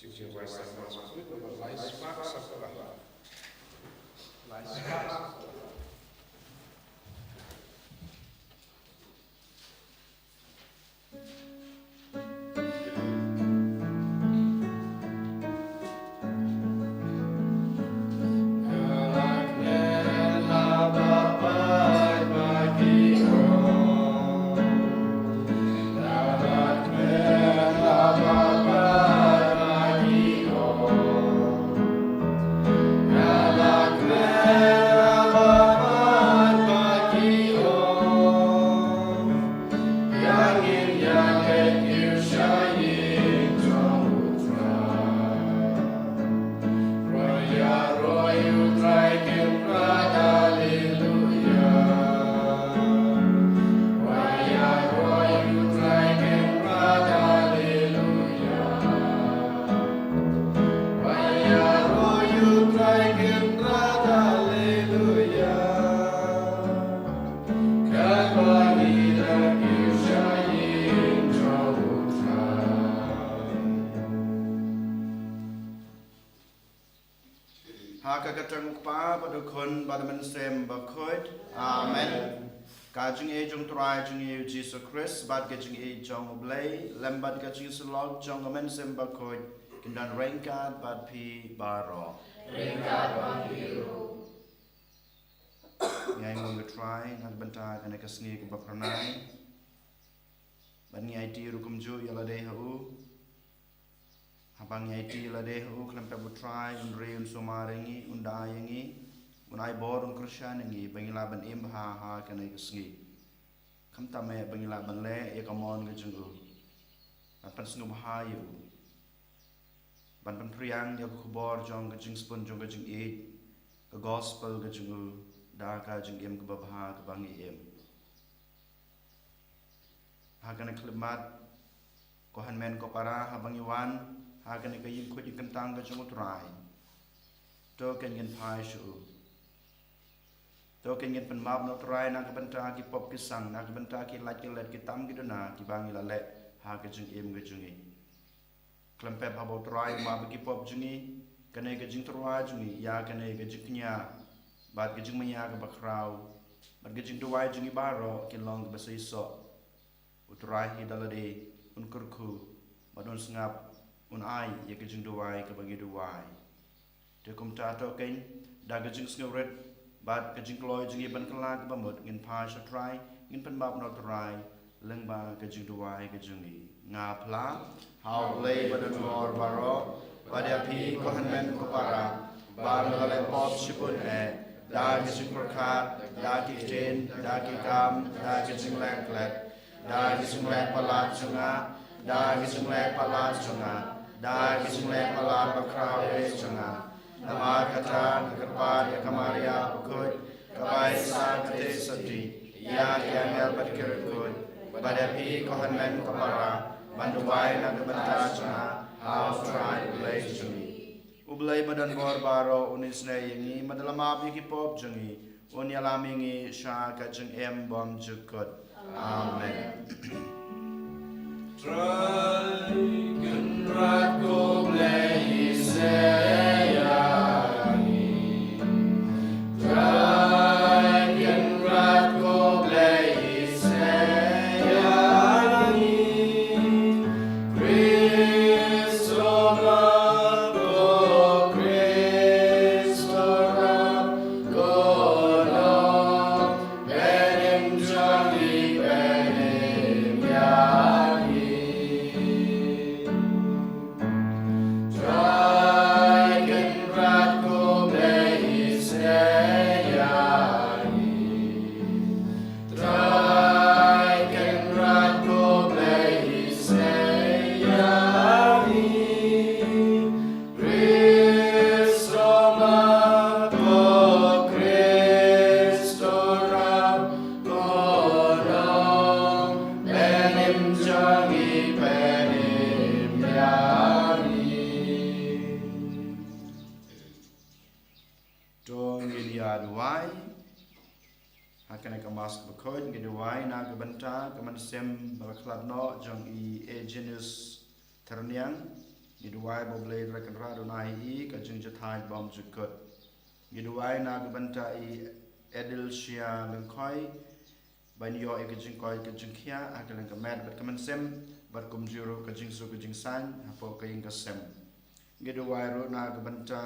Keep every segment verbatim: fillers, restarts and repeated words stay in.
Jingïasaid Mass, Mass, Mass, Mass, Mass. Ha ka kyrteng u Kpa bad u Khun bad u Mynsiem Bakhuid. Amen. Ka jingïeit jong u Trai jong ngi u Jisu Khrist bad ka jingïeit jong u Blei lem bad ka jingïasyllok jong u Mynsiem Bakhuid kin don ryngkat bad phi baroh. Ryngkat bad phi ruh. Ngi ai nguh ïa u Trai na ka bynta kane ka sngi kaba phyrnai. Bad ngi aiti ruh kumjuh ïa lade ha u. Haba ngi aiti ïa lade ha u, khlem pep u Trai un ri un sumar ïa ngi, un da ïa ngi, un ai bor, un kyrshan ïa ngi ba ngi lah ban im bha ha kane ka sngi. Khamtam eh ba ngi lah ban leh ïa ka mon ka jong u, ban pynsngewbha ïa u, ban pynphriang ïa ka khubor jong ka jingspun jong ka jingïeit, ka gospel ka jong u, da ka jingim kaba bha kaba ngi im. Ha kane ka khyllipmat, ko hynmen ko para, haba ngi wan ha kane ka ïing khuid ïing kyntang ka jong u Trai, to kein ngin phai sha u. To kein ngin pynmap na u Trai na ka bynta ki pop ki sang, na ka bynta ki lait ki let, ki tam ki duna kiba ngi la leh ha ka jingim ka jong ngi. Khlem pep haba u Trai u map ïa ki pop jong ngi, kane ka jingtyrwa jong ngi ïa kane ka jingkñia bad ka jingmaïa kaba khraw bad ka jingduwai jong ngi baroh kin long kaba seisoh. U Trai hi da lade un kyrkhu bad un sngap, un ai ïa ka jingduwai kaba ngi duwai. Te kumta to kein, da ka jingsngewrit bad ka jingkloi jong ngi ban kylla kaba mut, ngin phai sha u Trai, ngin pynmap na u Trai lyngba ka jingduwai ka jong ngi. Nga phla ha u Blei badonbor baroh, bad ïa phi ko hynmen ko para, ba nga la leh pop shibun eh, da ka jingpyrkhat, da ki ktien, da ki kam, da ka jingleh klet, da ka jingleh palat jong nga, da ka jingleh palat jong nga, da ka jingleh palat bakhraw eh jong nga. Namar kata nga kyrpad ïa ka Maria bakhuid, ka bai sa ka te sati, ïa ki angel bad ki riewkhuid, bad ïa phi ko hynmen ko para, ban duwai na ka bynta jong nga ha u Trai u Blei jong ngi. U Blei badonbor baroh un isynei ïa ngi, bad da la map ïa ki pop jong ngi, un ïalam ïa ngi sha ka jingim bymjukut. Amen. Trai Kynrad ko Blei isynei ïa ngi. Trai Kynrad ko Blei isynei ïa ngi. Khrist u map, ko Khrist u rap, ko Nongpynim jong ngi, pynim ïa ngi. Trai Kynrad ko Blei isynei ïa ngi. Trai Kynrad ko Blei isynei ïa ngi. Khrist u map, ko Khrist u rap, ko Nongpynim jong ngi, pynim ïa ngi. To ngin ïa duwai. Ha kane ka Mass bakhuid ngi duwai na ka bynta ka mynsiem ba la khlad noh jong i Eugenius Thyrniang, Ngi duwai ba U Blei Trai Kynrad un ai ïa i ka jingjahthait bymjukut. Ngi duwai na ka bynta i Adelshia Lyngkhoi, ban ïoh ïa ka jingkoit ka jingkhiah ha ka liang ka met bad ka mynsiem, bad kumjuh ruh ka jingsuk ka jingsaiñ hapoh ka ïing ka sem. Ngi duwai ruh na ka bynta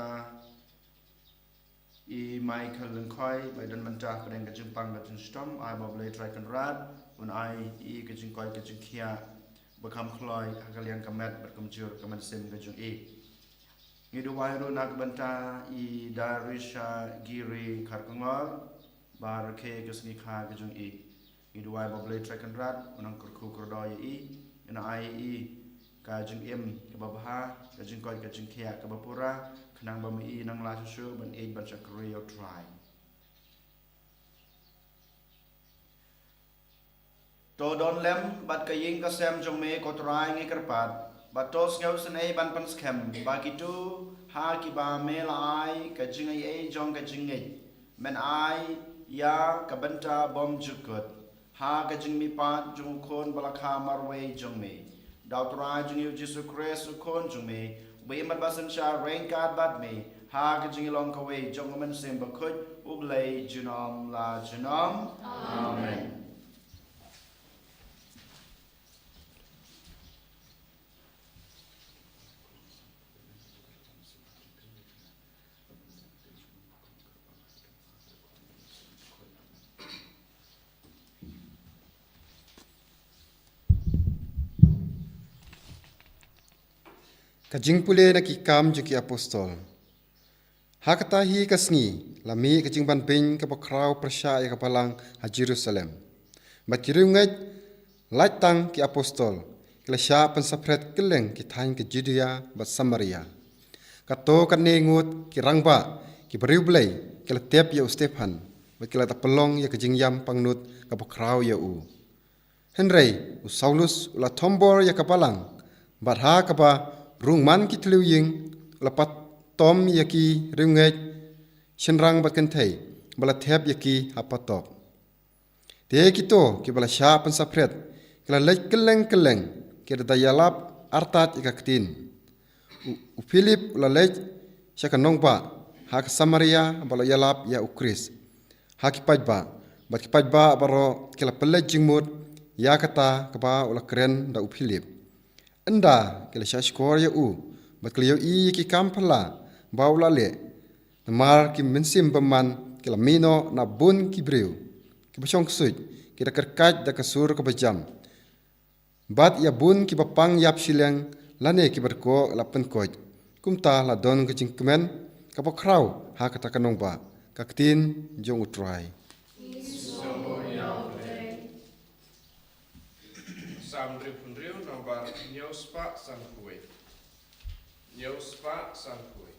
i Michael Lyngkhoi, ba i don mynta hapdeng ka jingpang ka jingshitom, ai ba U Blei Trai Kynrad un ai ïa i ka jingkoit ka jingkhiah ba kham khlaiñ ha ka liang ka met bad kumjuh ruh ka mynsiem ka jong i. Ngi duwai ruh na ka bynta i Darisha Giri Kharkongor, ba rakhe ka sngi kha ka jong i. Ngi duwai ba U Blei Trai Kynrad un nang kyrkhu kyrdoh ïa i, un ai ïa i ka jingim kaba bha, ka jingkoit ka jingkhiah kaba pura, khnang ba ma i nang lah shuh shuh ban ïeit ban shakri ïa U Trai. To don lem bad ka ïing ka sem jong me, ko Trai, ngi kyrpad. Bad to sngewsynei ban pynskhem ba kito ha kiba me la ai ka jingaiei jong ka jingngeit, men ai ïa ka bynta bymjukut, ha ka jingmihpat jong U Khun ba la kha marwei jong me, da U Trai jong ngi U Jisu Khrist U Khun jong me, uba im bad synshar ryngkat bad me ha ka jinglong kawei jong U Mynsiem Bakhuid, U Blei junom la junom. Amen. Ka jingpule na Ki Kam jong ki Apostol. Ha kata hi ka sngi, la mih ka jingbanbeiñ kaba khraw pyrshah ïa ka balang ha Jerusalem. Bad ki riewngeit, lait tang ki apostol, ki la shah pynsaphriang kylleng ki thaiñ ka Judea bad Samaria. Katto katne ngut ki rangbah, ki bariewblei, ki la tep ïa u Stephan, bad ki la da pynlong ïa ka jingïam pangnud kaba khraw ïa u. Hynrei u Saulus u la thombor ïa ka balang, bad ha kaba rung man ki thliew ïing, u la patom ïa ki riewngeit shynrang bad kynthei, ba la thep ïa ki ha patok. Te kito kiba la shah pynsaphriang, ki la leit kylleng kylleng, ki da ïalap artat ïa ka ktien. U, u Philip u la leit sha ka nongbah ha ka Samaria, ba la ïalap ïa U Khrist ha ki paidbah, bad ki paidbah baroh ki la pynleit jingmut ïa kata kaba u la kren da u Philip. Ynda ki la shah shkor ïa u, bad ki la ïohi ïa ki kam phylla ba u la leh, namar ki mynsiem bymman ki la mih noh na bun ki briew kiba shong ksuid, ki da kyrkhat da ka sur kaba jam. Bad ïa bun kiba pang ïap shiliang lane kiba dkoh la pynkoit. Kumta la don ka jingkmen kaba khraw ha kata ka nongbah. Ka ktien jong U Trai. Salm hynriew hynriew, nombar hynñiew spah san phew wei. Hynñiew spah san phew wei.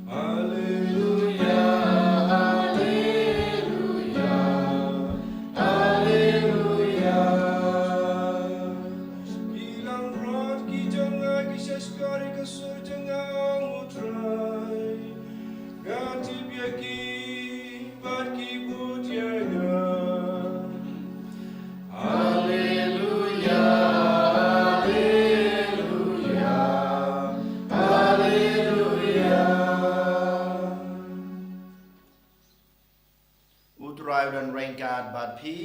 Alleluia, alleluia, alleluia. Ki langbrot ki jong nga ki shahshkar ïa ka sur jong nga, Ong U Trai. Nga tip ïa ki bad ki bud ïa nga. Alleluia, alleluia, alleluia. U Trai u don ryngkat bad phi.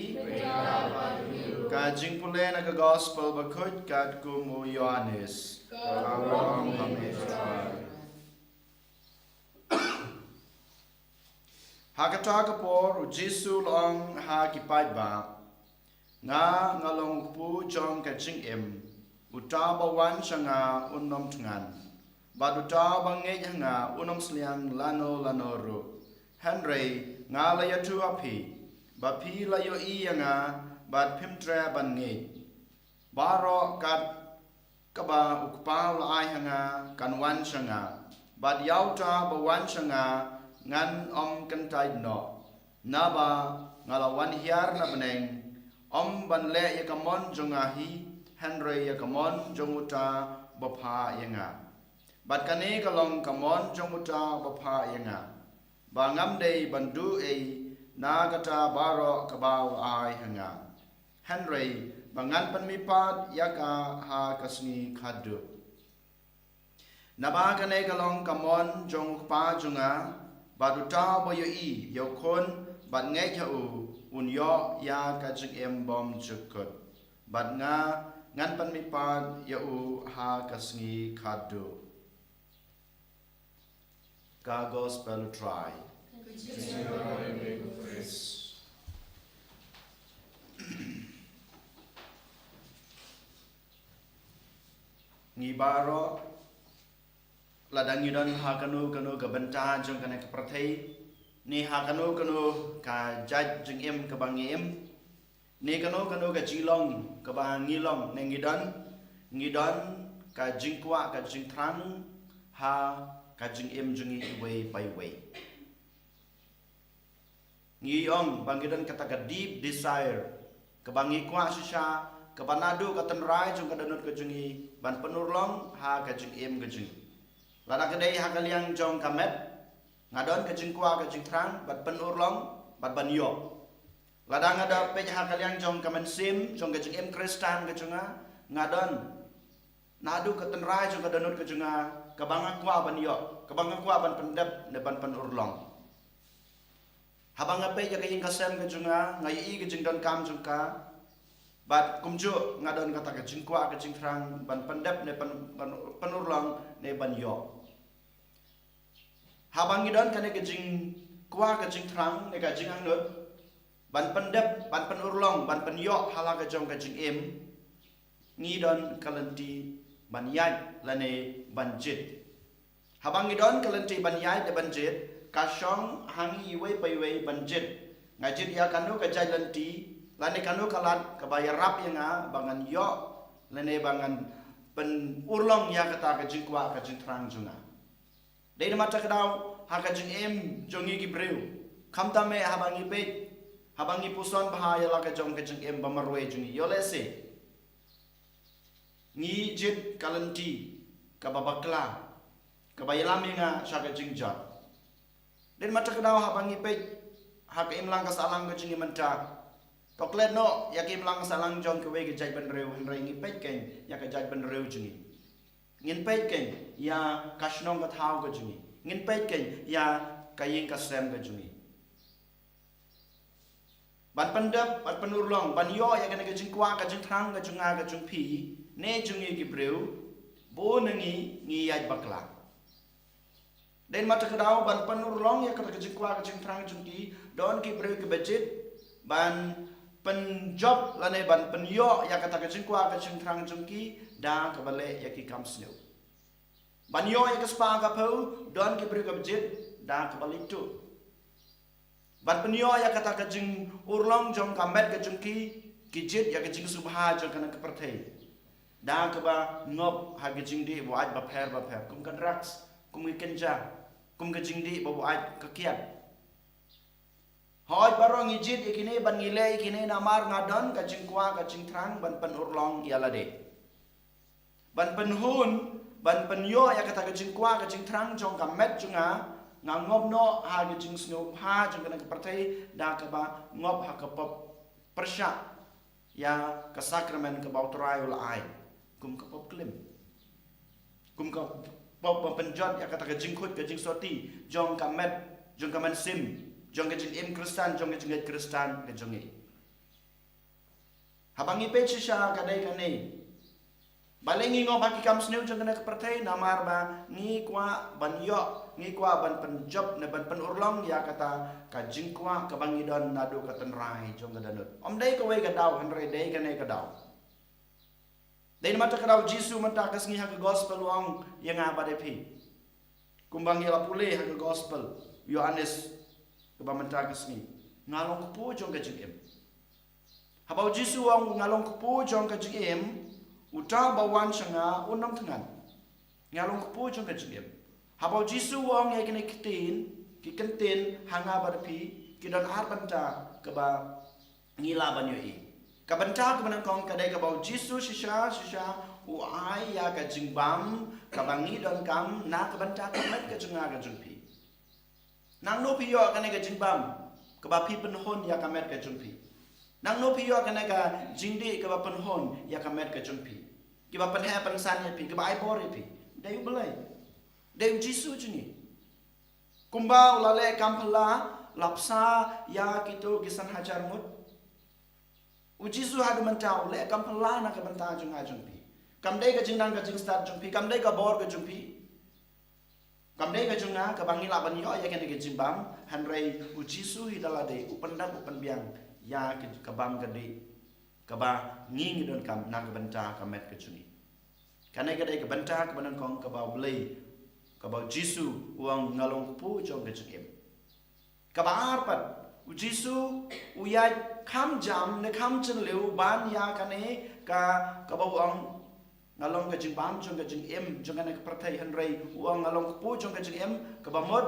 Ka jingpule na ka Gospel bakhuid katkum u Ïoannis. Ka burom ha me Trai. Ha kata ka por u Jisu u la ong ha ki paidbah, Nga, nga long u kpu jong ka jingim. Uta uba wan sha nga un ym thngan, bad uta uba ngeit ha nga un ym sliang lano lano ruh. Hynrei nga la ïathuh ha phi ba phi la ïohi ïa nga bad phim treh ban ngeit. Baroh kat kaba u Kpa u la ai ha nga kan wan sha nga, bad ïa uta uba wan sha nga ngan ym kyntait noh. Naba nga la wan hiar na bneng, ym ban leh ïa ka mon jong nga hi, hynrei ïa ka mon jong uta uba phah ïa nga. Bad kane ka long ka mon jong uta uba phah ïa nga, ba ngam dei ban duh ei na kata baroh kaba u la ai ha nga, hynrei ba ngan pynmihpat ïa ka ha ka sngi khatduh. Naba kane ka long ka mon jong u Kpa jong nga, bad uta uba ïohi ïa u Khun bad ngeit ha u, un ïoh ïa ka jingim bymjukut, bad nga ngan pynmihpat ïa u ha ka sngi khatduh. Ka Gospel u Trai. Ngi baroh, lada ngi don ha kano kano ka bynta jong kane ka pyrthei, ne ha kano kano ka jait jingim kaba ngi im, ne kano kano ka jinglong kaba ngi long ne ngi don, ngi don ka jingkwah ka jingthrang ha ka jingim jong ngi iwei pa iwei. Ngi ong ba ngi don kata ka deep desire, kaba ngi kwah shisha, kaba naduh ka tynrai jong ka dohnud ka jong ngi ban pynurlong ha ka jingim ka jong ngi. Lada ka dei ha ka liang jong ka met, nga don ka jingkwah ka jingthrang ban pynurlong bad ban ïoh. Lada nga da peit ha ka liang jong ka mynsiem jong ka jingim Khristan ka jong nga, nga don naduh ka tynrai jong ka dohnud ka jong nga kaba nga kwah ban ïoh, kaba nga kwah ban pyndep ne ban pynurlong. Haba nga peit ïa ka ïing ka sem ka jong nga, nga ïohi ka jingdonkam jong ka, bad kumjuh nga don kata ka jingkwah ka jingthrang ban pyndep ne pyn, ban pynurlong ne ban ïoh. Haba ngi don kane ka jingkwah ka jingthrang ne ka jingangnud ban pyndep, ban pynurlong, ban pynïoh ha la ka jong ka jingim, ngi don ka lynti ban ïaid lane ban jied. Haba ngi don ka lynti ban ïaid ne ban jied, ka shong ha ngi iwei pa iwei ban jied. Nga jied ïa kano ka jait lynti lane kano ka lad kaba ïarap ïa nga ba ngan ïoh lane ba ngan pynurlong ïa kata ka jingkwah ka jingthrang jong nga. Dei namar kata ka daw ha ka jingim jong ngi ki briew, khamtam eh haba ngi peit, haba ngi puson bha ïa la ka jong ka jingim ba marwei jong ngi, ïoh lehse ngi jied ka lynti kaba bakla, kaba ïalam ïa nga sha ka jingjot. Dei namar kata ka daw haba ngi peit ha ka imlang ka sahlang ka jong ngi mynta, to klet noh ïa ka imlang ka sahlang jong kawei ka jaitbynriew, hynrei ngi peit kein ïa ka jaitbynriew jong ngi. Ngin peit kein ïa ka shnong ka thaw ka jong ngi. Ngin peit kein ïa ka ïing ka sem ka jong ngi. Ban pyndep, ban pynurlong, ban ïoh ïa kane ka jingkwah ka jingthrang ka jong nga ka jong phi, ne jong ngi ki briew, bun na ngi ngi ïaid bakla. Dei namar kata ka daw ban pynurlong ïa kata ka jingkwah ka jingthrang jong ki, don ki briew kiba jied ban pynjop lane ban pynïoh ïa kata ka jingkwah ka jingthrang jong ki da kaba leh ïa ki kam sniew. Ban ïoh ïa ka spah ka phew, don ki briew kiba jied da kaba leit tuh. Ban pynïoh ïa kata ka jingurlong jong ka met ka jong ki, ki jied ïa ka jingsngewbha jong kane ka pyrthei da kaba ngop ha ka jingdih ba ait bapher bapher, kum ka drugs, kum ka ganja, kum ka jingdih ba ait ka kiad. Hooid, baroh ngi jied ïa kine, ban ngi leh ïa kine namar nga don ka jingkwah ka jingthrang ban pynurlong ïa lade. Ban pynhun, ban pynïoh ïa kata ka jingkwah ka jingthrang jong ka met jong nga, nga ngop noh ha ka jingsngewbha jong kane ka pyrthei da kaba ngop ha ka pop pyrshah ïa ka sakramen kaba U Trai u la ai, kum ka pop klim, kum ka pop ban pynjot ïa kata ka jingkhuid ka jingsoti jong ka met, jong ka mynsiem, jong ka jingim Khristan, jong ka jingngeit Khristan ka jong ngi. Haba ngi peit shisha ka dei kane. Balei ngi ngop ha ki kam sniew jong kane ka pyrthei? Namar ba ngi kwah ban ïoh, ngi kwah ban pynjop ne ban pynurlong ïa kata ka jingkwah kaba ngi don naduh ka tynrai jong ka dohnud. Ym dei kawei ka daw, hynrei dei kane ka daw. Dei namar kata ka daw Jisu mynta ka sngi ha ka gospel u ong ïa nga bad ïa phi, kumba ngi la pule ha ka gospel u Ïoannis kaba mynta ka sngi, nga long kpu jong ka jingim. Haba u Jisu u ong nga long kpu jong ka jingim, uta uba wan sha nga un ym thngan. Nga long kpu jong ka jingim. Haba u Jisu u ong ïa kine ki ktien, ki ktien ha nga bad phi, ki don ar bynta kaba ngi lah ban ïohi. Ka bynta kaba nyngkong ka dei kaba u Jisu shisha shisha u ai ïa ka jingbam kaba ngi donkam na ka bynta ka met ka jong nga ka jong phi. Nangno phi ïoh kane ka jingbam kaba phi pynhun ïa ka met ka jong phi? Nangno phi ïoh kane ka jingdih kaba pynhun ïa ka met ka jong phi, kiba pynheh pynsan ïa phi, kiba ai bor ïa phi? Dei U Blei. Dei u Jisu jong ngi. Kumba u la leh kam phylla, la bsa ïa kito ki san hajar ngut. U Jisu haduh mynta u leh kam phylla na ka bynta jong nga jong phi. Kam dei ka jingnang ka jingstad jong phi, kam dei ka bor ka jong phi, kam dei ka jong nga kaba ngi lah ban ïoh ïa kane ka jingbam, hynrei u Jisu hi da lade u pyndap u pynbiang ïa ka, ka bam ka dih kaba ngi ngi donkam na ka bynta ka met ka jong ngi. Kane ka dei ka bynta kaba nyngkong kaba U Blei, kaba u Jisu u ong nga long kpu jong ka jingim. Kaba ar pat, u Jisu u ïaid kham jam ne kham jylliew ban ïa kane ka, kaba u ong nga long ka jingbam jong ka jingim jong kane ka pyrthei, hynrei u ong nga long kpu jong ka jingim, kaba mut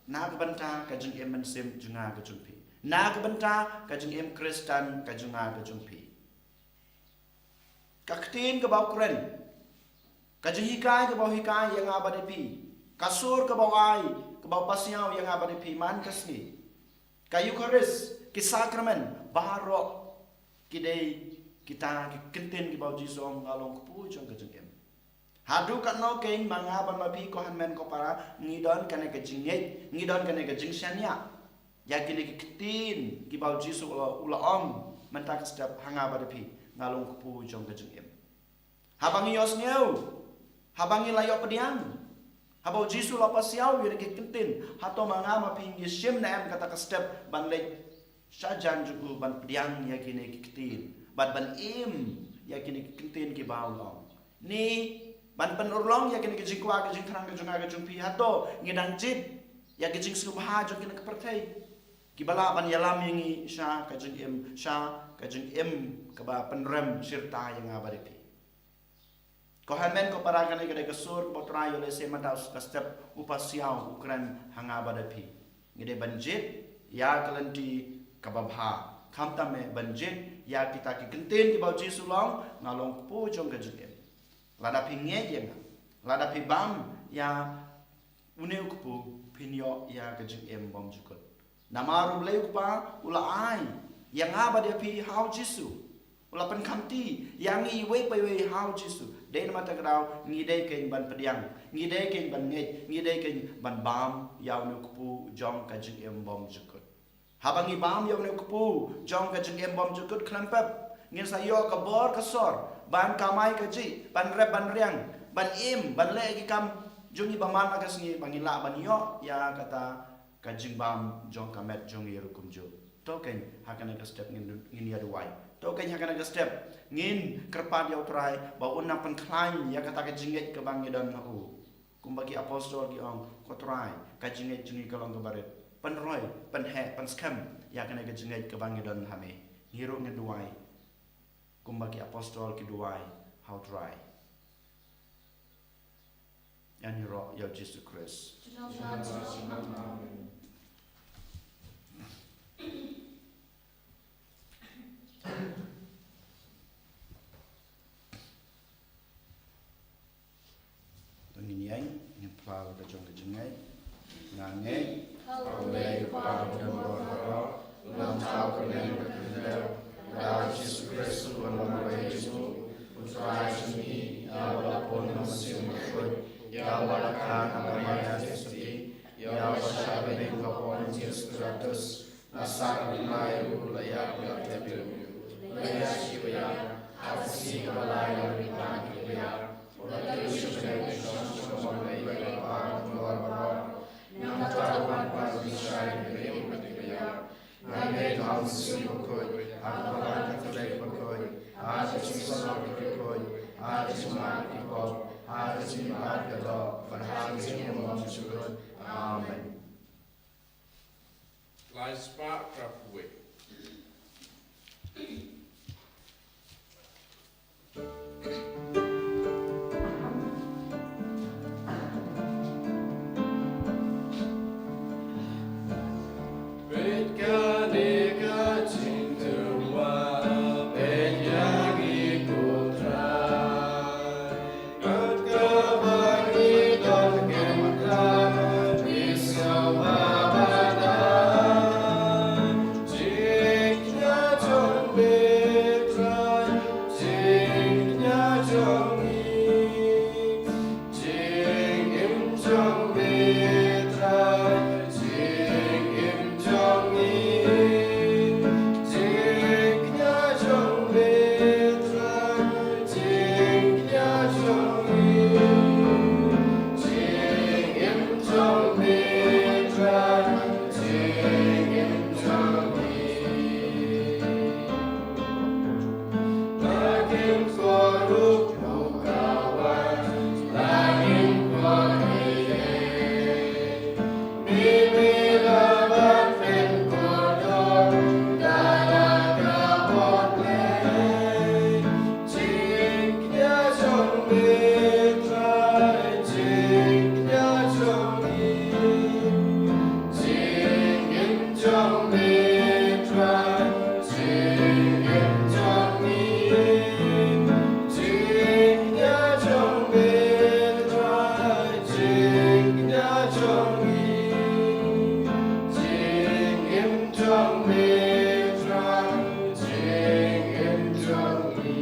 na ka bynta ka jingim mynsiem jong nga ka jong phi, na ka bynta ka jingim Khristan ka jong nga ka jong phi. Ka ktien kaba u kren, ka jinghikai kaba u hikai ïa nga bad ïa phi, ka sur kaba u ai, kaba u pasiaw ïa nga bad ïa phi man ka sngi, ka Eukharist, ki sakramen baroh, ki dei kita ki ktien kiba u Jisu u ong nga long kpu jong ka jingim. Haduh katno kein ma nga bad ma phi, ko hynmen ko para, ngi don kane ka jingngeit, ngi don kane ka jingshaniah ïa kine ki ktien kiba u Jisu u la, u la ong mynta ka step ha nga bad ïa phi, nga long kpu jong ka jingim. Haba ngi ïohsngew, haba ngi la ïoh pdiang, haba u Jisu u la pasiaw ïa kine ki ktien, hato ma nga ma phi ngi shim ne em kata ka step ban leit shajan jong u ban pdiang ïa kine ki ktien bad ban im ïa kine ki ktien kiba u la ong? Ne ban pynurlong ïa kine ki jingkwah ki jingthrang ka jong nga ka jong phi, hato ngi dang jied ïa ki jingsngewbha jong kine ki pyrthei kiba lah ban ïalam ïa ngi sha ka jingim, sha ka jingim kaba pynrem shirta ïa nga bad ïa phi? Ko hynmen ko para, kane ka dei ka sur kaba u Trai u la leh sha mynta ka step, u pasiaw, u kren ha nga bad ïa phi. Ngi dei ban jied ïa ka lynti kaba bha, khamtam eh ban jied ïa kita ki ktien kiba u Jisu u la ong nga long kpu jong ka jingim. Lada phi ngeit ïa nga, lada phi bam ïa une u kpu, phin ïoh ïa ka jingim bymjukut. Namar U Blei U Kpa u la ai ïa nga bad ïa phi ha U Jisu. U la pynkhamti ïa ngi iwei pa iwei ha U Jisu. Dei namar kata ka daw ngi dei kein ban pdiang, ngi dei kein ban ngeit, ngi dei kein ban bam ïa une u kpu jong ka jingim bymjukut. Haba ngi bam ïa une u kpu jong ka jingim bymjukut khlem pep, ngin sa ïoh ka bor ka sor ban kamai kajih, ban rep ban riang, ban im, ban leh ki kam jong ngi ba man la ka sngi, ba ngin lah ban ïoh ïa kata ka jingbam jong ka met jong ngi ruh kumjuh. To kein ha kane ka step ngin, ngin ïa duwai. To kein ha kane ka step ngin kyrpad ïa U Trai ba un nang pynkhlaiñ ïa kata ka jingngeit kaba ngi don ha u. Kumba ki apostol ki ong, ko Trai, ka jingngeit jong ngi ka long kaba rit. Pynroi, pynheh, pynskhem ïa kane ka jingngeit kaba ngi don ha me. Ngi ruh ngin duwai kumba ki apostol ki duwai ha U Trai. Ïa ngi ruh ïa U Jisu Khrist. To ngin ïeng, ngin phla la ka jong ka jingngeit. Nga ngeit ha U Blei U Kpa badonbor baroh, u la thaw kylleng bad kyndep, bad U Jisu Khrist u nongpynim jong u, U Trai jong ngi, ïa uba la pun na u Mynsiem Bakhuid, ïa uba la kha na ka Maria Theisotti, ïa uba la shah beiñ ha u Pontius Pilatus, la sah, la kynmaw, la ïap, la tep, la ïashiw, la ïaid ha ka sngi kaba lai na ka bynta ki ba ïap, la kiew sha kynthei, la shong sha ka bynta ki ba ïap, nangta u wan pat ban shai ïa ki ba ïap. Nga ngeit ha u Mynsiem Bakhuid, ha ka Balang Katholik bakhuid, ha ka jingsuk ki bakhuid, ha ka jingmap ki pop, ha ka jingmihpat ka doh, bad ha ka jingim bymjukut. Amen. Lai spah phra phew wei. Peit kane ka jingtyrwa, peit ïa ngi ko Trai. Bad kaba ngi don kynta, ngi sngewbha ban ai jingkñia jong me Trai, jingkñia jong ngi. Jingim jong me Trai, jingim jong ngi. Jingkñia jong me Trai, jingkñia jong ngi. Jingim jong me Trai, jingim jong ngi.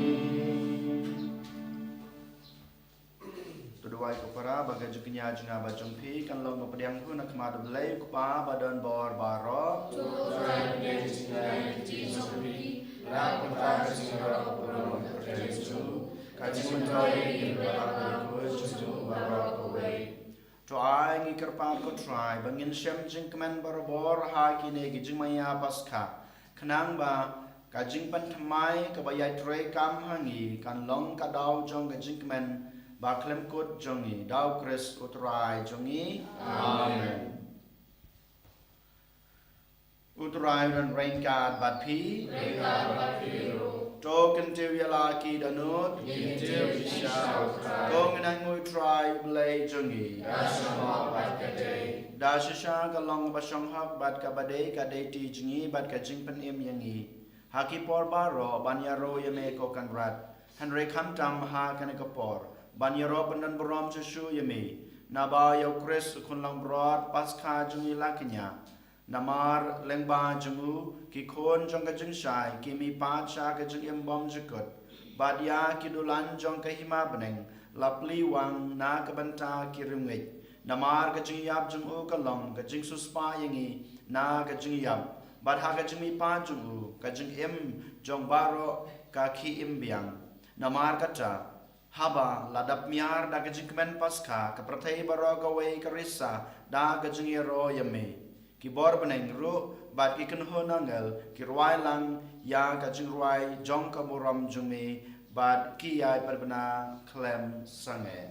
To duwai ko para, ba ka jingkñia jong nga bad jong phi kan long ka pdiang hun ha khmat U Blei U Kpa badonbor baroh. To Trai pdiang jingkñia ïa ki jingkñia jong phi, la kumta ka jingïaroh ka pulung ka pdiang jong u, ka jingmyntoi ïa ngi bad ïa ki jong u baroh kawei. To ai ngi kyrpad ko Trai ba ngin shem jingkmen barabor ha kine ki jingmaïa Paskha, khnang ba ka jingpynthymmai kaba ïai treikam ha ngi kan long ka daw jong ka jingkmen ba khlem kut jong ngi, da U Khrist U Trai jong ngi. Amen. U Trai un ryngkat bad phi. Ryngkat bad phi ruh. To kyntiew ïa la ki dohnud. Ngi kyntiew shisha ïa U Trai. To ngin ainguh ïa U Trai U Blei jong ngi. Ka shong hok bad ka dei. Da shisha ka long kaba shong hok bad kaba dei, ka dei ti jong ngi bad ka jingpynim ïa ngi. Ha ki por baroh ban ïaroh ïa me ko Kynrad, hynrei khamtam ha kane ka por ban ïaroh pyndonburom shuh shuh ïa me. Naba ïa u Khrist u khun langbrot Paskha jong ngi la kñia. Namar lyngba jong u ki khun jong ka jingshai ki mihpat sha ka jingim bymjukut, bad ïa ki dulan jong ka hima bneng la plie wang na ka bynta ki riewngeit. Namar ka jingïap jong u ka long ka jingsiewspah ïa ngi na ka jingïap, bad ha ka jingmihpat jong u ka jingim jong baroh ka khie im biang. Namar kata, haba la dap miar da ka jingkmen Paskha, ka pyrthei baroh kawei ka risa da ka jingïaroh ïa me. Ki bor bneng ruh bad ki kynhun angel ki rwai lang ïa ka jingrwai jong ka burom jong me, bad ki ïai pynbna khlem sangeh.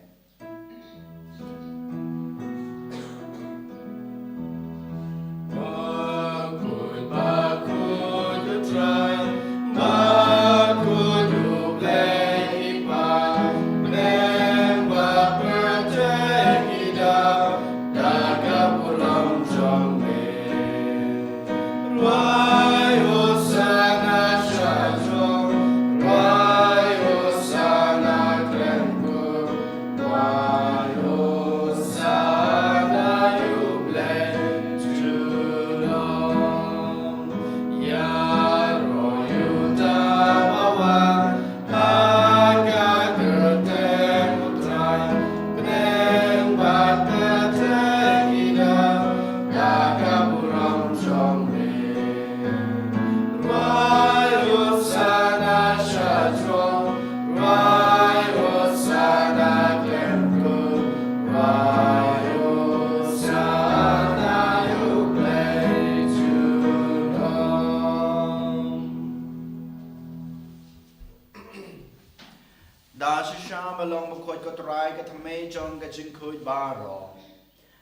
Da shisha ba long bakhuid ko Trai, ka thymmei jong ka jingkhuid baroh.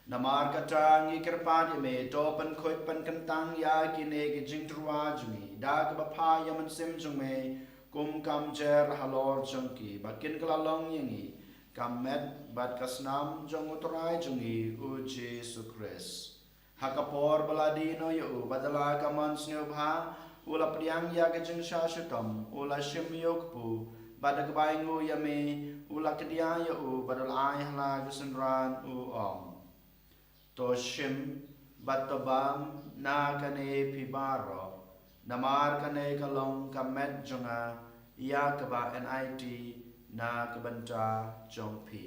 Namar kata ngi kyrpad ïa me, to pynkhuid pynkyntang ïa kine ki jingtyrwa jong ngi da kaba phah ïa u Mynsiem jong me, kum ka mjer halor jong ki, ba kin kylla long ïa ngi ka met bad ka snam jong u Trai jong ngi u Jisu Khrist. Ha ka por ba la die noh ïa u bad da la ka mon sngewbha, u la pdiang ïa ka jingshah shitom, u la shim ïa u kpu, bad da kaba ainguh ïa me, u la kdiah ïa u bad u la ai ha la ki synran, u ong: To shim bad to bam na kane phi baroh, namar kane ka long ka met jong nga, ïa kaba yn aiti na ka bynta jong phi.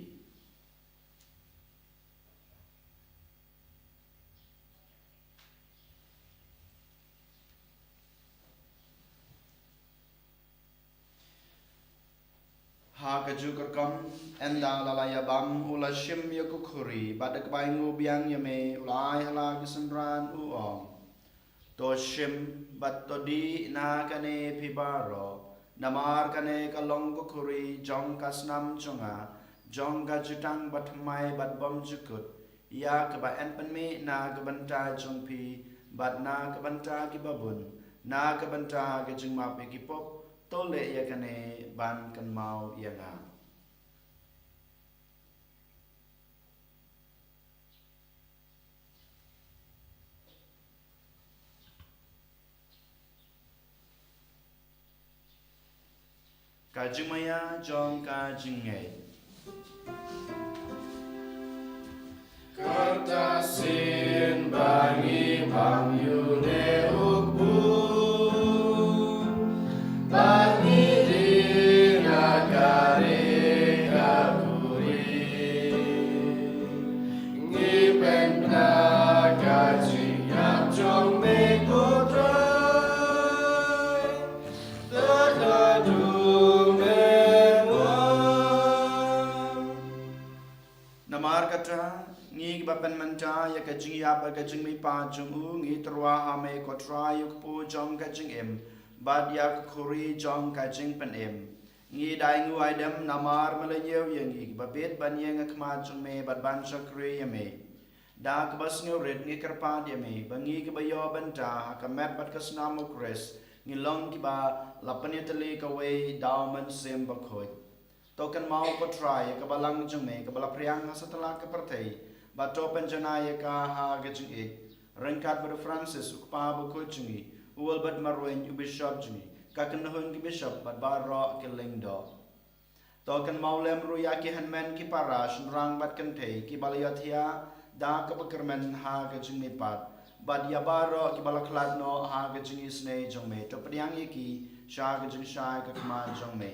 Ha kajuh ka rukom, ynda la la ïa bam, u la shim ïa ka khuri, bad da kaba ainguh biang ïa me, u la ai ha la ki synran, u ong: To shim bad to dih na kane phi baroh, namar kane ka long ka khuri jong ka snam jong nga, jong ka jutang bathymmai bad bymjukut, ïa kaba yn pynmih na ka bynta jong phi bad na ka bynta kiba bun, na ka bynta ka jingmap ïa ki pop. To leh ïa kane ban kynmaw ïa nga. Ka jingmaïa jong ka jingngeit. Kata sien ba ngi bam ïa une u kpu, ba ngi dih na kane ka khuri, ngi pynbna ka jingïap jong me, ko Trai. Namar kata, ngi kiba pynmynta ïa ka jingïap bad ka jingmihpat jong u, ngi tyrwa ha me, ko Trai, ïa u kpu jong ka jingim, bad ïa ka khuri jong ka jingpynim. Ngi da ainguh aidem namar me la ñiew ïa ngi kiba bit ban ïeng ha khmat jong me bad ban shakri ïa me. Da kaba sngewrit ngi kyrpad ïa me, ba ngi kiba ïoh bynta ha ka met bad ka snam u Khrist, ngi long kiba la pynïatylli kawei da u Mynsiem Bakhuid. To kynmaw, ko Trai, ïa ka balang jong me kaba la phriang ha satlak ka pyrthei, bad to pynjanai ïa ka ha ka jingïeit, ryngkat bad u Francis, u kpa bakhuid jong ngi, u Albert Marwein, u bishop jong ngi, ka kynhun ki bishop bad baroh ki lyngdoh. To kynmaw lem ruh ïa ki hynmen ki para shynrang bad kynthei kiba la ïohthiah da kaba kyrmen ha ka jingmihpat, bad ïa baroh kiba la khlad noh ha ka jingisynei jong me. To pdiang ïa ki sha ka jingshai ka khmat jong me.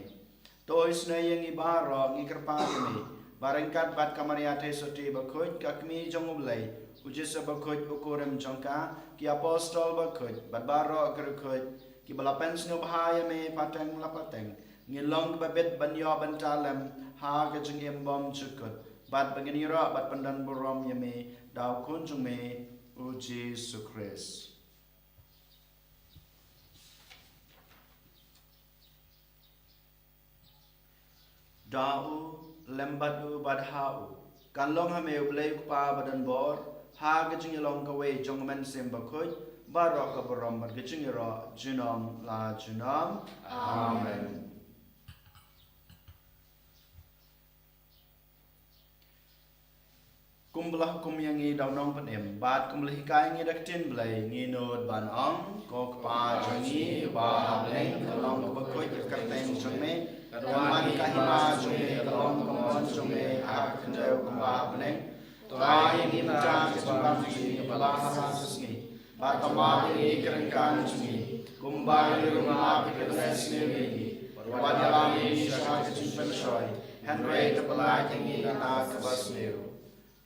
To isynei ïa ngi baroh, ngi kyrpad ïa me, ba ryngkat bad ka Maria Theisotti bakhuid, ka kmie jong U Blei, U Joseph bakhuid u kurim jong ka, ki apostol bakhuid bad baroh ki riewkhuid kiba la pynsngewbha ïa me pateng la pateng, ngin long kiba bit ban ïoh bynta lem ha ka jingim bymjukut, bad ba ngin ïaroh bad pyndonburom ïa me da U Khun jong me, U Jisu Khrist. Da u, lem bad u, bad ha u, kan long ha me U Blei U Kpa badonbor, ha ka jingïalong kawei jong U Mynsiem Bakhuid, baroh ka burom bad ka jingïaroh junom la junom. Amen. Kumba la hukum ïa ngi da u Nongpynim, bad kumba la hikai ïa ngi da ka ktien Blei, ngi nud ban ong: Ko Kpa jong ngi uba ha bneng, ka long kaba khuid ka kyrteng jong me, kan wan ka hima jong me, ka long ka mon jong me ha ka khyndew kumba ha bneng. To ai ïa ngi mynta ka jingbam jong ngi kaba ha ka sngi, bad to map ïa ngi ki ryngkat jong ngi, kumba ngi ruh ngi map ïa ki ba leh sniew ïa ngi. Wat ïalam ïa ngi sha ka jingpynshoi, hynrei to pynlait ïa ngi na kaba sniew.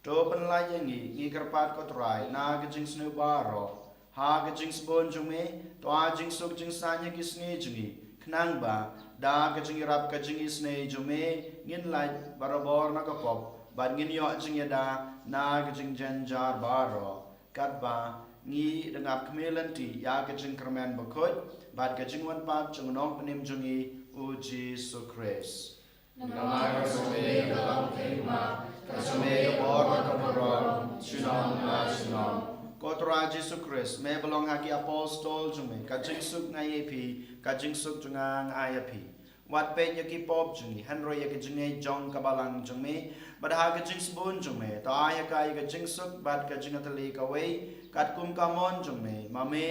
To pynlait ïa ngi, ngi kyrpad ko Trai, na ka jingsniew baroh. Ha ka jingsbun jong me, to ai jingsuk jingsaiñ ha ki sngi jong ngi, khnang ba da ka jingïarap ka jingisynei jong me, ngin lait barabor na ka pop, bad ngin ïoh jingïada na ka jingjynjar baroh, katba ngi dang ap khmih lynti ïa ka jingkyrmen bakhuid bad ka jingwan pat jong u Nongpynim jong ngi, U Jisu Khrist. Namar ka jong me ka long ka hima, ka jong me ka bor bad ka burom, junom la junom. Ko Trai Jisu Khrist, me ba la ong ha ki apostol jong me: Ka jingsuk nga ai ïa phi, ka jingsuk jong nga nga ai ïa phi. Wat peit ïa ki pop jong ngi, hynrei ïa ka jingngeit jong ka balang jong me, bad ha ka jingsbun jong me, to ai ha ka ïa ka jingsuk bad ka jingïatylli kawei, katkum ka mon jong me, ma me,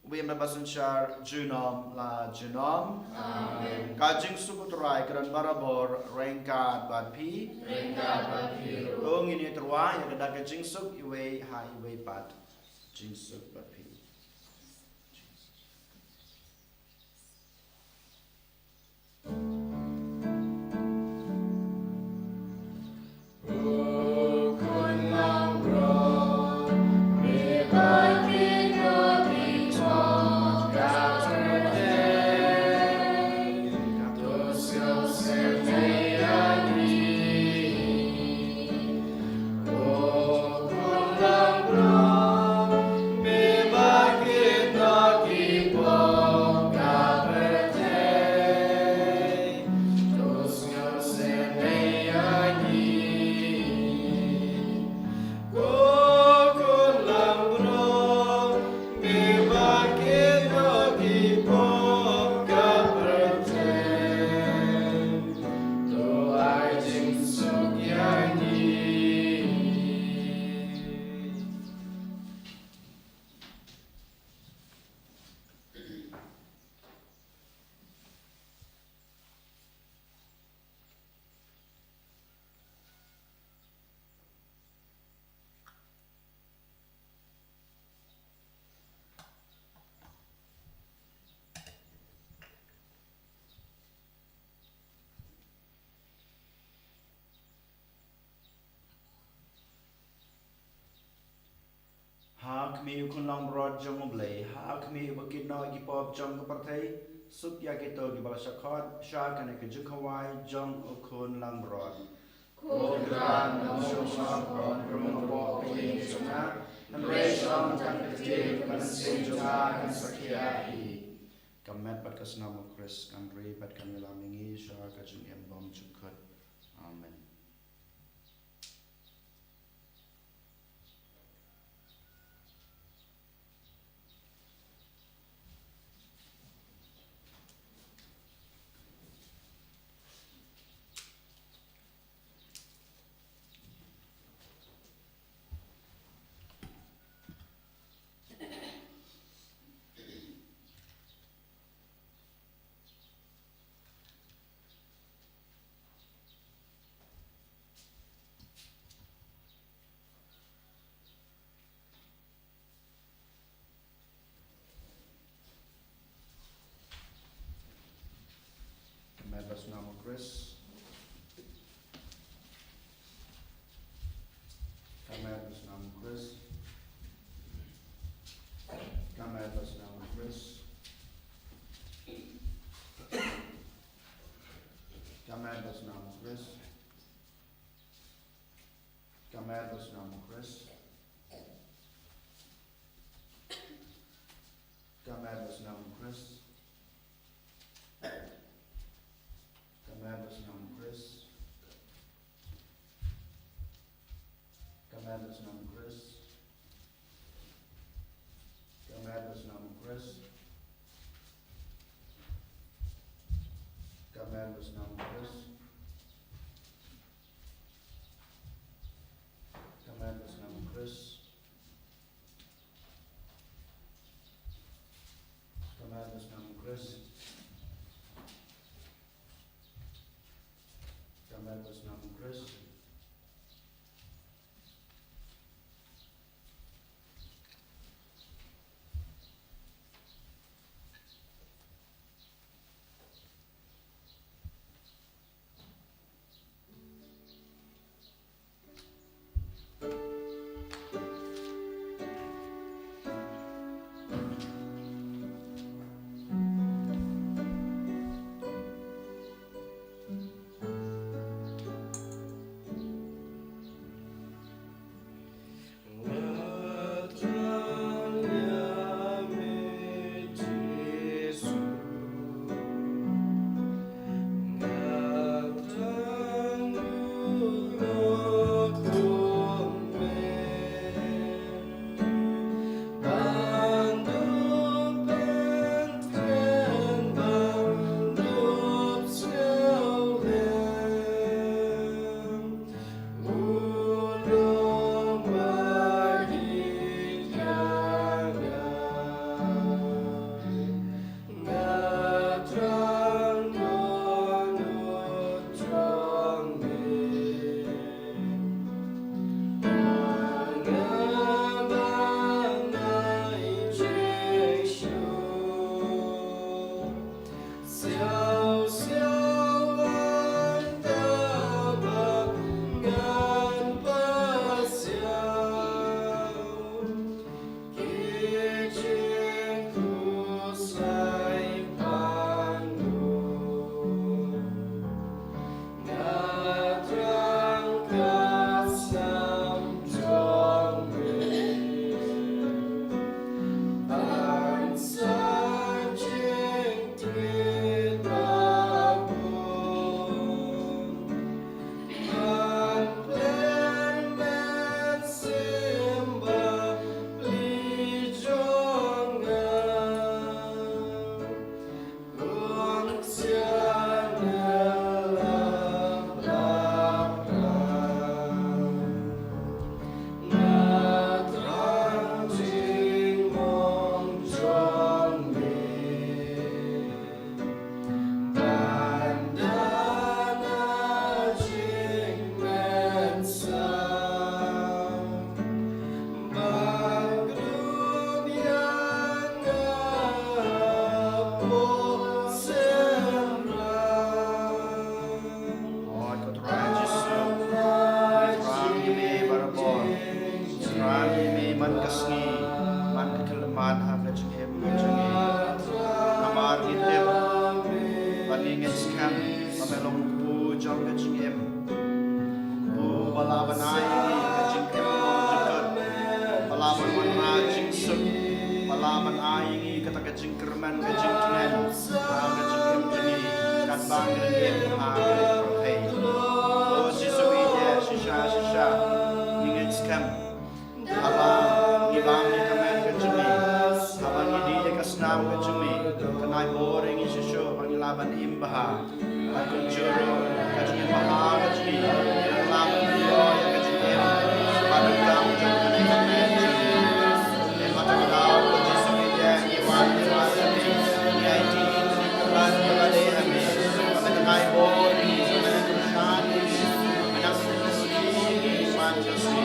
uba im bad ba synshar junom la junom. Amen. Ka jingsuk U Trai ka don barabor ryngkat bad phi. Ryngkat bad phi ruh. To ngin ïatyrwa ïa ka da ka jingsuk iwei ha iwei pat. Jingsuk bad phi. Ha khmih U Khun langbrot jong U Blei, ha khmih uba kit noh ïa ki pop jong ka pyrthei, suk ïa kito kiba la shah khot sha kane ka jingkhawai jong U Khun langbrot. Ko Trai, ngan shong shnong, ngan rung hapoh ka ïing jong nga, hynrei shnong tang ka ktien, ka mynsiem jong nga kan sakhi ïa hi. Ka met bad ka snam U Khrist kan ri bad kan ïalam ïa ngi sha ka jingim bymjukut. Amen. Khrist. Ka met ba snam u Khrist. Ka met ba snam u Khrist. Ka met ba snam u Khrist. Ka met ba snam u Khrist. Ka met ba snam u Khrist. Ka met ba snam u Khrist. Ka met ba snam u Khrist. Ka met ba snam u Khrist. Ka met ba snam u Khrist. Ka met ba snam u Khrist. Ka met ba snam u Khrist. Ka met ba snam u Khrist. Oi, ko Trai Jisu, ngi thrang ïa me barabor. Ngi thrang ïa me man ka sngi, man ka khyllipmat ha ka jingim ka jong ngi. Namar ngi tip ba ngi ngeit skhem ba me long u kpu jong ka jingim. U kpu ba la ban ai ïa ngi ka jingim kaba jukut, ba la ban wanrah jingsuk, ba la ban ai ïa ngi kata ka jingkyrmen, ka jingkmen ha ka jingim jong ngi, katba ngi im ha ka pyrthei. O Jisu, ngi ïeit shisha shisha, ngi ngeit skhem. Haba ngi bam ïa ka met ka jong me, haba ngi dih ïa ka snam ka jong me, kan ai bor ïa ngi shuh shuh ba ngi lah ban im bha. Bad kumjuh ruh ka jingim bha ka jong ngi, ngi lah ban ïoh ïa ka jingim bad ka kam jong kane ka met jong ngi. Te mynta ka daw ko Jisu, ngi ïeit, ngi wan, ngi wan ïa me, ngi aiti ïa kane ka lad kaba dei ha me. Ba me dang ai bor ïa ngi, ba me dang kyrshan ïa ngi, ba me dang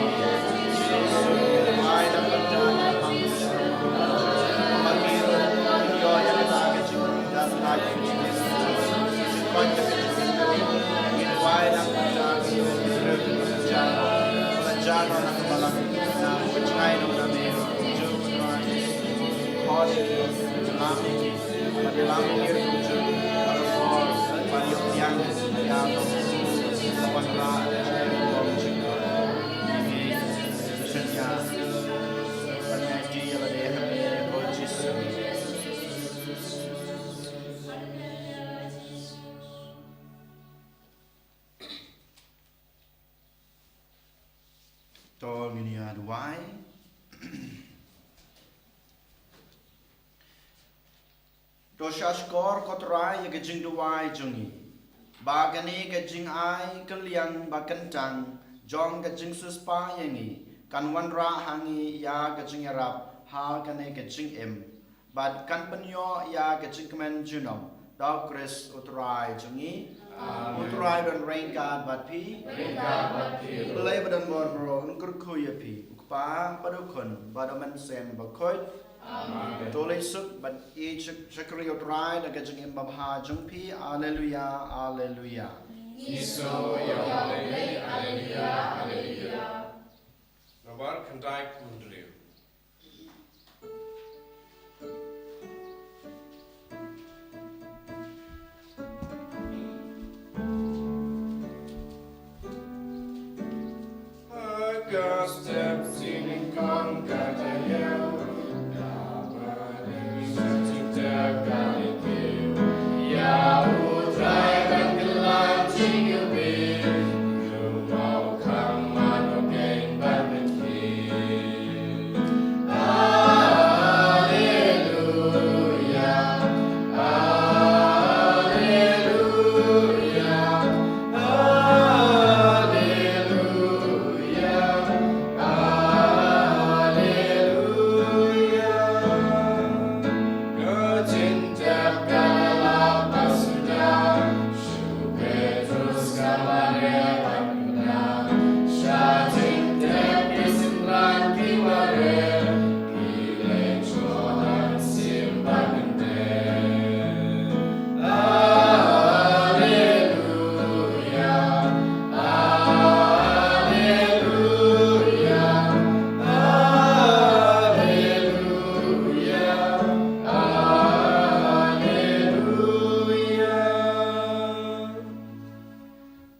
To ngin ïa duwai. To shahshkor ko Trai ïa ka jingduwai jong ngi, ba kane ka jingai kylliang ba kyntang jong ka jingsiewspah ïa ngi kan wanrah ha ngi ïa ka jingïarap ha kane ka jingim, bad kan pynïoh ïa ka jingkmen junom da U Khrist U Trai jong ngi. Amen. U Trai don ryngkat bad phi. Ryngkat bad phi. Blei ba don bor baroh un kyrkhu ïa phi, U Kpa bad U Khun bad U Mynsiem Bakhuid. Amen. To leit suk bad ïeit shak-, shakri ïa U Trai da ka jingim babha jong phi. Alleluia, alleluia. Ngi sngew ïa U Blei, alleluia, alleluia. Nambar khyndai phew hynriew.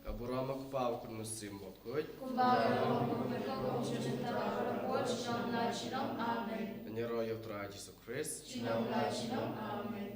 Ka burom U Kpa, U Khun, U Mynsiem Bakhuid. Kumba ka long, kumba ka long, kumba ka long, kumba ka long, kumba ka long. Amen. Ngi ïaroh ïa U Trai Jisu Khrist. Junom la junom. Amen.